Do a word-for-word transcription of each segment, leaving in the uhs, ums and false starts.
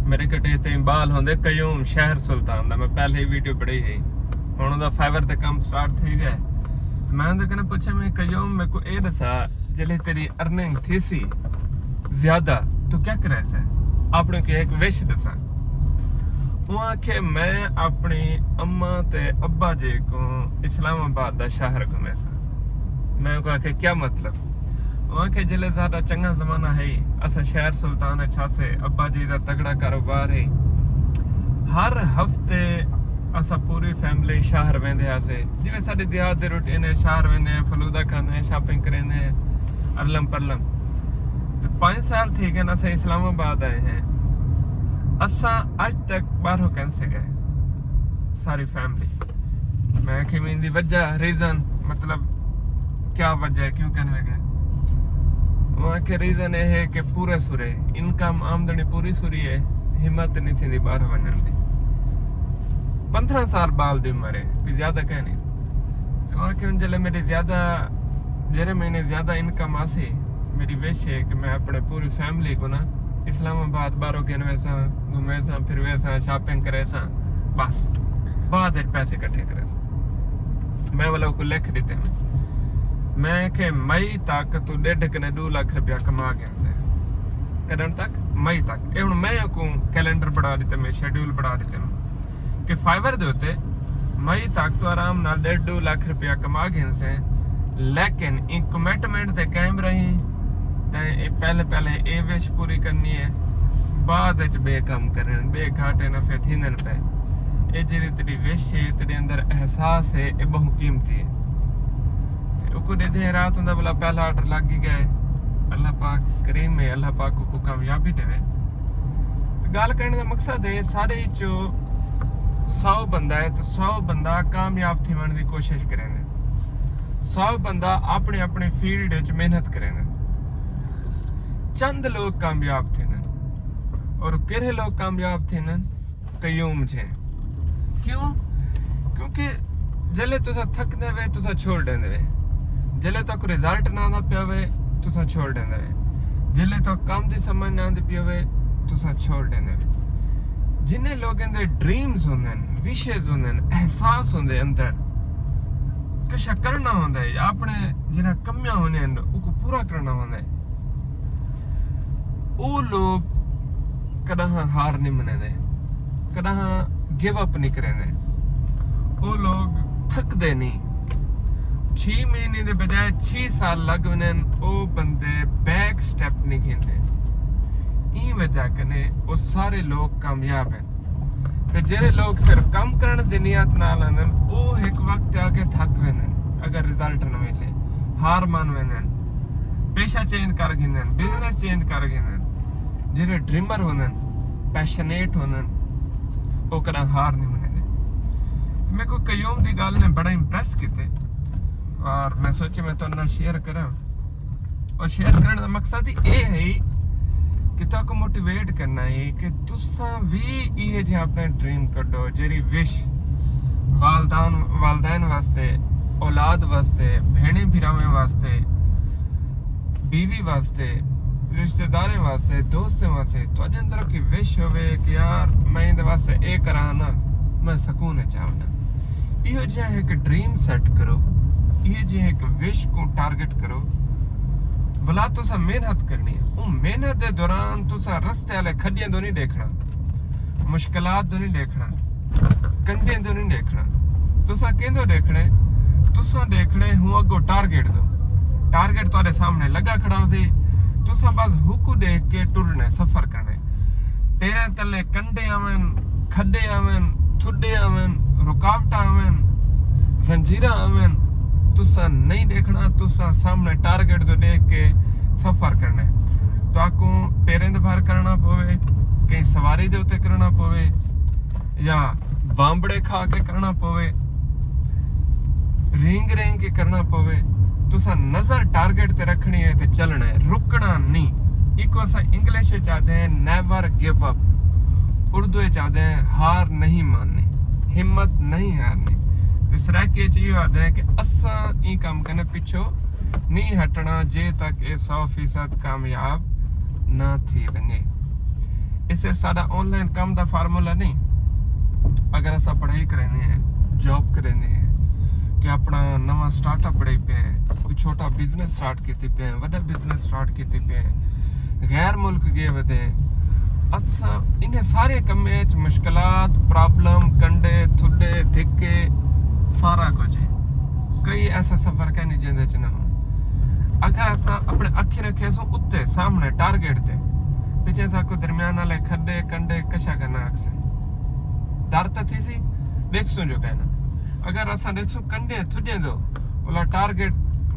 میرے کٹے تے بال ہوندے قیوم شہر سلطان دا، میں پہلے ہی ویڈیو بڑی ہے۔ ہن دا فائبر تے کم سٹارٹ تھی گیا۔ میں اندر کنے پوچھا، میں قیوم میرے کو اے دسا، جلے تیری ارننگ تھی سی زیادہ، تو کیا کرے سے؟ اپنے کے ایک وش دسا۔ وہ آکھے، میں اپنی اماں تے ابا جی کو اسلام آباد دا شہر گھمے سا۔ میں کو آکھے، کیا مطلب؟ وہ آکھے، جلے ساڈا چنگا زمانہ ہے، اساں شہر سلطان اچ ہاسے، ابا جی دا تگڑا کاروبار ہے۔ ہر ہفتے اساں پوری فیملی شہر ویندے ہاسے، جویں ساڈی دیہات دی روٹین ہے، شہر ویندے ہیں، فلودا کھاندے ہیں، شاپنگ کریندے ہیں، ارلم پرلم۔ تے پانچ سال تھی گئے اساں اسلام آباد آئے ہیں، اساں اج تک باہروں کہیں سے گئے، ساری فیملی۔ میں کہ میں دی وجہ، ریزن، مطلب کیا وجہ ہے، کیوں کہنے گئے؟ وہ کہ ریزن یہ ہے کہ پورے سورے انکم، آمدنی پوری سوری ہے، ہمت نہیں تھی باہر ونجن دی۔ پندرہ سال بال دی عمر ہے، کوئی زیادہ کہہ نہیں۔ وہ کہ جلے میری زیادہ، جڑے مہینے زیادہ انکم آسی، میری وش ہے کہ میں اپنے پوری فیملی کو نا اسلام آباد باہروں گھن ویساں، گھوم ویساں، پھر ویساں، شاپنگ کرے ساں، بس بعد وچ پیسے اکٹھے کرے ساں۔ میں والا کو لکھ دیتے ہیں، میں کہ مئی تک تو ڈیڑھ کنے دو لاکھ روپیہ کما گئے سے۔ کڈن تک؟ مئی تک۔ اے ہن میں کو کیلنڈر بنا دیتے، میں شیڈیول بنا دیتے ہیں کہ فائبر دے ہوتے مئی تک تو آرام نال ڈیڑھ دو لاکھ روپیہ کما گھن سے، لیکن ان کمٹمنٹ تے قائم رہی۔ تے اے پہلے پہلے اے وش پوری کرنی ہے، بعد وچ بے کم کرن، بے گھاٹے نفع تھیندن پے۔ اے جڑی تیری وش ہے، تیرے اندر احساس ہے، اے بہت قیمتی ہے۔ تے اوکو دے دے رات ہوندا بلا پہلا آرڈر لگ ہی گئے۔ اللہ پاک کریم ہے، اللہ پاک کو کامیابی دے۔ تے گال کرنے دا مقصد ہے، سارے چو سو بندہ ہے تو سو بندہ کامیاب تھیوݨ دی کوشش کریندے۔ سو بندہ اپنے اپنے فیلڈ وچ محنت کریندے۔ چند لوگ کامیاب تھیندن۔ اور کیڑھے لوگ کامیاب تھیندن؟ قیوم جے۔ کیوں؟ کیونکہ جلے تساں تھکدے وے، تساں چھوڑ ݙیندے وے۔ جلے تک رزلٹ نہ آندا پیا وے، تساں چھوڑ ݙیندے وے۔ جلے تک کم دی سمجھ نہ آندی پیا وے، تساں چھوڑ ݙیندے وے۔ جنہیں لوگوں دے ڈریمز ہوندن، وشز ہوندن، احساس ہوندے اندر، کچھ کرنا ہوندا ہے یا اپنے جنہاں کمیاں ہوندیاں ہن، اوکوں پورا کرنا ہوندا ہے۔ او لوگ کݙاہاں ہار نہیں منیندے، کݙاہاں گیو اپ نہیں کریندے۔ او لوگ تھکدے نہیں۔ چھی مہینے دے بجائے چھی سال لڳ ونڄن، او بندے بیک سٹیپ نہیں گھندے۔ ایں وجہ کنے او سارے لوگ کامیاب ہن۔ تے جیڑھے لوگ صرف کم کرݨ دی نیت نال آندن، او ہک وقت تے آ کے تھک ویندن۔ اگر رزلٹ نہ ملے، ہار من ویندن، پیشہ چینج کر گھندن، بزنس چینج کر گھندن۔ جیڑھے ڈریمر ہوندن، پیشنیٹ ہوندن، او کݙاں ہار نہیں منیندے۔ تے میکوں قیوم دی ڳالھ نے بڑا امپریس کیتے، اور میں سوچیا میں تہاݙے نال شیئر کراں۔ اور شیئر کرݨ دا مقصد ہی اے ہے کہ تہاکوں موٹیویٹ کرنا ہے کہ تساں وی ایہے جہے اپݨے ڈریم کڈھو، جیڑھی وش والدین، والدین واسطے، اولاد واسطے، بھیݨیں بھراویں واسطے، بیوی واسطے، رشتہ داریں واسطے، دوستیں واسطے، تہاݙے اندر کوئی وش ہووے کہ یار میں ایندے واسطے اے کراں نا، میں سکون اچ آوݨاں۔ ایہو جہا ہک ڈریم سیٹ کرو، ایہو جہے ہک وش کوں ٹارگٹ کرو۔ ولا تساں محنت کرنی ہے۔ اوں محنت دے دوران تساں رستے والے کھڈیاں دو نہیں ݙیکھݨا، مشکلات دو نہیں ݙیکھݨا، کنڈیاں دو نہیں ݙیکھݨا۔ تساں کیندو ݙیکھݨے؟ تساں ݙیکھݨے ہوں اڳوں ٹارگٹ دو۔ ٹارگٹ تہاݙے سامݨے لڳا کھڑا ہوسی، تساں بس ہوکوں ݙیکھ کے ٹرݨے، سفر کرݨے۔ پیراں تلے کنڈے آون، کھڈے آون، تھڈے آون، رکاوٹاں آون، زنجیراں آون، تساں نہیں ݙیکھݨا، تساں سامݨے ٹارگٹ توں ݙیکھ کے سفر کرݨے۔ تہاکوں پیریں دے بھر کرݨا پووے، کہیں سواری دے اتے کرݨا پووے، یا بامبڑے کھا کے کرݨا پووے، رینگ رینگ کے کرݨا پووے، تساں نظر ٹارگٹ تے رکھݨی ہے تے چلݨا ہے، رکݨا نہیں۔ ایکوں اساں انگلش وچ آہدے ہیں نیور گیو اپ، اردو وچ آہدے ہیں ہار نہیں ماننی، ہمت نہیں ہارنی۔ تے سرائیکی وچ ایہو آہدے ہیں کہ اساں ایں کم کنے پچھوں نہیں ہٹݨا جے تک اے سو فیصد کامیاب نہ تھی ونڄے۔ اے صرف ساݙا آن لائن کم دا فارمولا نہیں۔ اگر اساں پڑھائی کریندے ہیں، جاب کریندے ہیں، کہ اپنا نواں سٹارٹ اپ بݨائی پئے ہیں، کوئی چھوٹا بزنس سٹارٹ کیتی پئے ہیں، وݙا بزنس سٹارٹ کیتی پئے ہیں، غیر ملک ڳئے ودے ہیں، اساں انہیں سارے کمیں وچ مشکلات، پرابلم، کنڈے تھڈے، دھکے، سارا کچھ ہے۔ کئی ایسا سفر کائنی جیندے چ نہ ہو۔ اگر اساں اپنے اکھیں رکھیسوں اتے سامنے ٹارگٹ تے، پچھے ساکوں درمیان والے کھڈے، کنڈے، کشا کرنا آکھسن۔ ڈر تاں تھیسی، ݙیکھسوں جو کائنا۔ اگر اساں ݙیکھسوں کنڈے تھڈے دو، ولا ٹارگٹ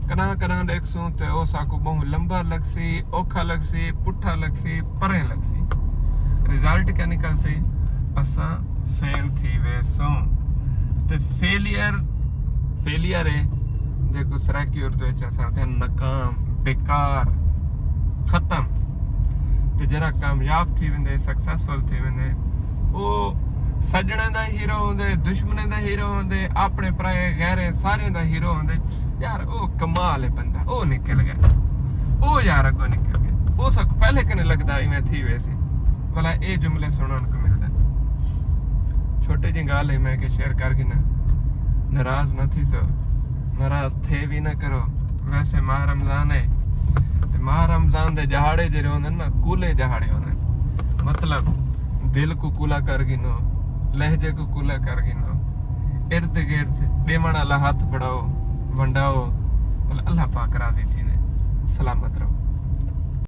کݙاں کݙاں ݙیکھسوں تے او ساکوں ٻہوں لمبا لڳسی، اوکھا لڳسی، پٹھا لڳسی، پریں لڳسی۔ رزلٹ کیا نکلسی؟ اساں فیل تھی ویسوں۔ تے فیلئر، فیلئر ہے جیکوں سرائیکی اردو وچ اساں آکھدے ہیں ناکام، بیکار، ختم۔ تے جیڑھا کامیاب تھی ویندے، سکسیسفل تھی ویندے، او سڄݨیں دا ہیرو ہوندے، دشمنیں دا ہیرو ہوندے، اپݨے پرائے غیریں ساریں دا ہیرو ہوندے۔ یار، او کمال ہے بندہ، او نکل ڳیا۔ او یار اڳوں نکل ڳیا۔ او ساکوں پہلے کنے لڳدا ایویں تھی ویسی۔ بھلا اے جملے سݨݨ کوں ملدے۔ چھوٹی جی ڳالھ ہے، میں کہ شیئر کر گھناں۔ ناراض نہ تھیسو، ناراض تھے وی نہ کرو۔ ویسے ماہ رمضان ہے، تے ماہ رمضان دے ݙہاڑے جیڑھے ہوندن نا، کولے ݙہاڑے ہوندن۔ مطلب، دل کوں کولا کر گھنو، لہجے کوں کولا کر گھنو، ارد گرد ݙیوݨ والا ہتھ بݨاؤ، ونڈاؤ، اللہ پاک راضی تھیندے۔ سلامت رہو۔